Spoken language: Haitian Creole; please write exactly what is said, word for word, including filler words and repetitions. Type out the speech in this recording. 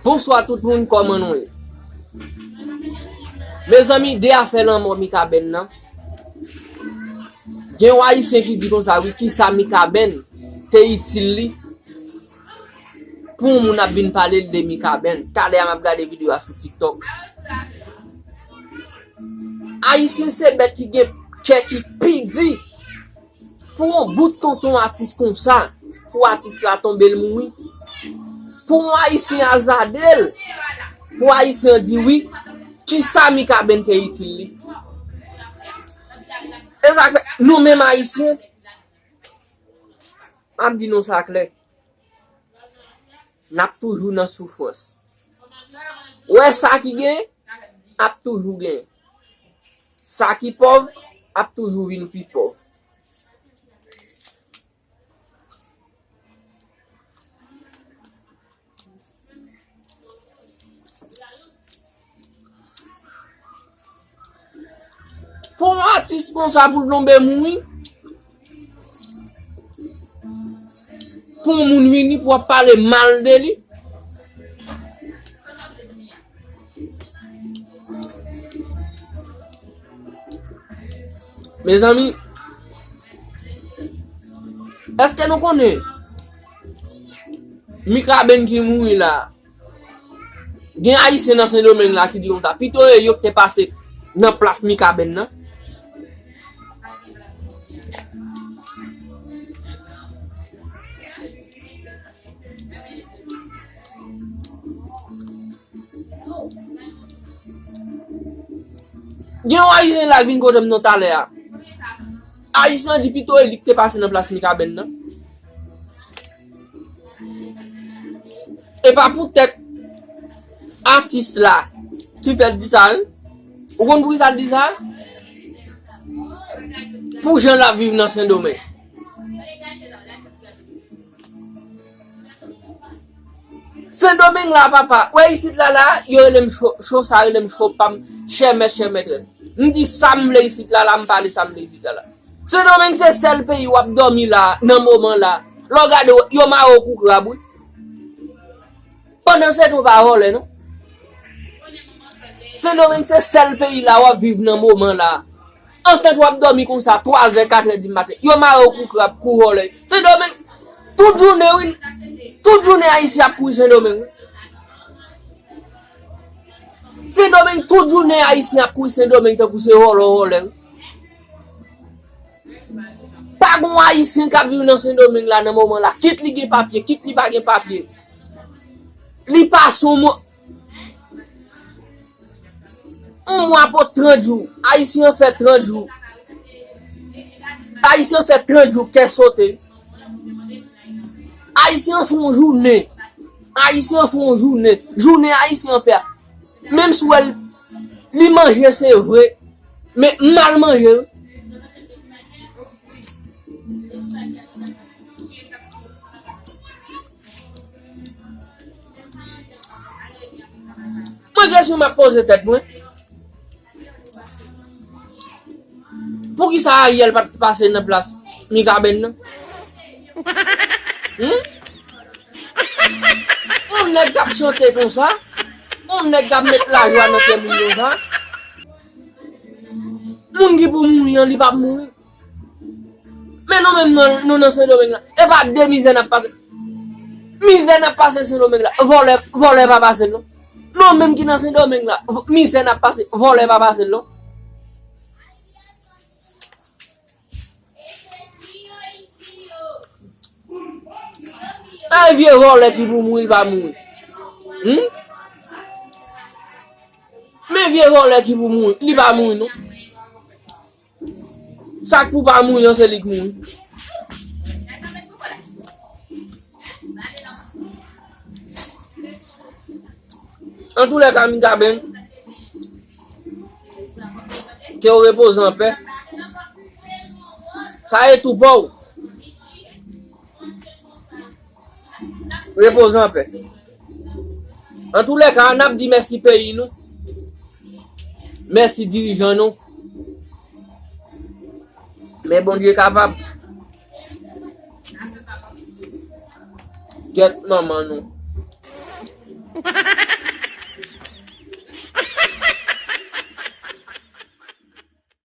Bonswa tout moun, kòman nou ye? Mezanmi, de afè lanmò Mikaben nan. Gen yon Ayisyen ki di konsa, wi, kisa Mikaben te itil li pou yon moun ap vin pale l de Mikaben. Talè a m ap gade videyo a sou TikTok. Ayisyen se bèt ki gen kè ki pi di. Pou yon bout tonton atis konsa, pou atis la tonbe l mouri. Pou yon Ayisyen azade l, pou Ayisyen di wi, kisa Mikaben te itil li? E sa k fè, nou menm Ayisyen, m ap di nou sa klè, n ap toujou nan soufrans. Ou wè sa ki gen, ap toujou gen. Sa ki pòv, ap toujou vin pi pòv. Pou yon atis konsa pou l tonbe mouri, pou yon moun vini pou ap pale mal de li. Mezanmi, èske nou konnen Mikaben ki mouri la? Gen Ayisyen nan Sendomeng la ki di konsa, pito e yo ki te pase nan plas Mikaben nan. Gen yon Ayisyen la k vin kote m nan talè a. Ayisyen an di pito e li ki te pase nan plas Mikaben nan. E pa poutèt atis la ki fè l di sa, wi. Ou konn poukisa l di sa? Pou jan l ap viv nan Sendomeng. Sendomeng la, papa. Wè isit la, la, yo rele m cho, cho sa rele m cho pa m, chè mèt, chè mètrès. M di sa m vle isit la, la, m pale sa m vle isit la, la. Sendomeng se sèl peyi w ap dòmi la, nan moman la. Lè w gade, yo mare w kou krab, wi. Pandan se tan w pa vòlè, non. Sendomeng se sèl peyi la w ap viv nan moman la. Antan w ap dòmi konsa, twazè, katrè di maten. Yo mare w kou krab, kou vòlè. Sendomeng, tout jounen, wi. Tout jounen Ayisyen ap kouri Sendomeng, wi. Sendomeng, tout jounen Ayisyen ap kouri Sendomeng tankou se vòlè, vòlè, wi. Pa gon Ayisyen k ap viv nan Sendomeng la nan moman la. Kit li gen papye, kit li pa gen papye. Li pase yon mwa, yon mwa pou trant jou. Ayisyen an fè trant jou. Ayisyen an fè trant jou, kè sote. Ayisyen an fè yon jounen. Ayisyen an fè yon jounen. Jounen Ayisyen an fè a. Menm si w wè l, li manje, se vre. Men mal manje, wi. Mwen kesyon m ap poze tèt mwen. Poukisa Ariel pa t pase nan plas Mikaben nan? Hmm? Yon nèg k ap chante konsa, yon nèg k ap met lajwa nan kè moun konsa. Moun ki pou mouri an, li p ap mouri. Men nou menm, nou, nou nan Sendomeng la, e pa de mizè n ap pase. Mizè n ap pase Sendomeng la, vòlè, vòlè pa pase l non. Nou menm ki nan Sendomeng la, v-, mizè n ap pase, vòlè pa pase l non. E vye vòlè ki pou mouri, li pa mouri. Hmm? Men vye vòlè ki pou mouri, li pa mouri non. Sa k pou pa mouri an, se li k mouri. Antoulèka, Mikaben, ke w repoze anpè. Sa e tou pa w. Repoze anpè. Antoulèka, n ap di mèsi peyi nou. Mèsi dirijan nou. Men Bondye kapab. Gèt manman nou.